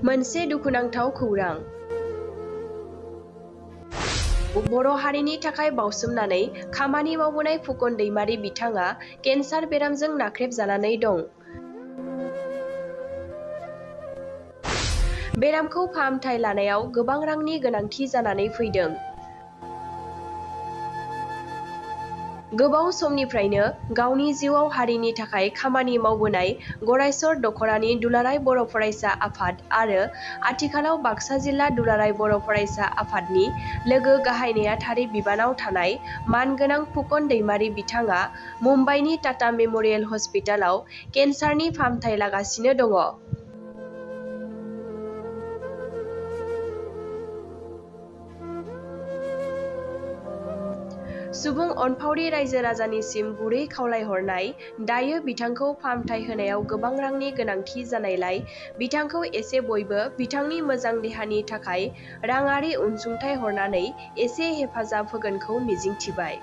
मोनसे दुखुनांथाव खौरां। बर' हारिनि थाखाय बावसोमनानै खामानि मावबोनाय फुकन दैमारि बिथाङा केन्सार बेरामजों नाख्रेबजानानै दं। बेरामखौ फाहामथाय लानायाव गोबां रांनि गोनांथि जानानै फैदों। गोबाव समनिफ्रायनो गावनि जिउआव हारिनि थाखाय खामानि मावबोनाय गरायसर दख'रानि दुलाराय बर' फरायसा आफाद आरो आथिखालाव बाक्सा जिल्ला दुलाराय बर' फरायसा आफादनि लोगो गाहाय नेहाथारि बिबानाव थानाय मानगोनां फुकन दैमारि बिथाङा मुम्बाइनि टाटा मेम'रियेल हस्पिटालाव केन्सारनि फाहामथाय लागासिनो दङ। सुबुं अनफावरि रायजो राजानिसिम गुरै खावलायहरनाय दायो बिथांखौ फाहामथाय होनायाव गोबां रांनि गोनांथि जानायलाय बिथांखौ एसे बयबो बिथांनि मोजां देहानि थाखाय राङारि अनसुंथाइ हरनानै एसे हेफाजाब होगोनखौ मिजिंथिबाय।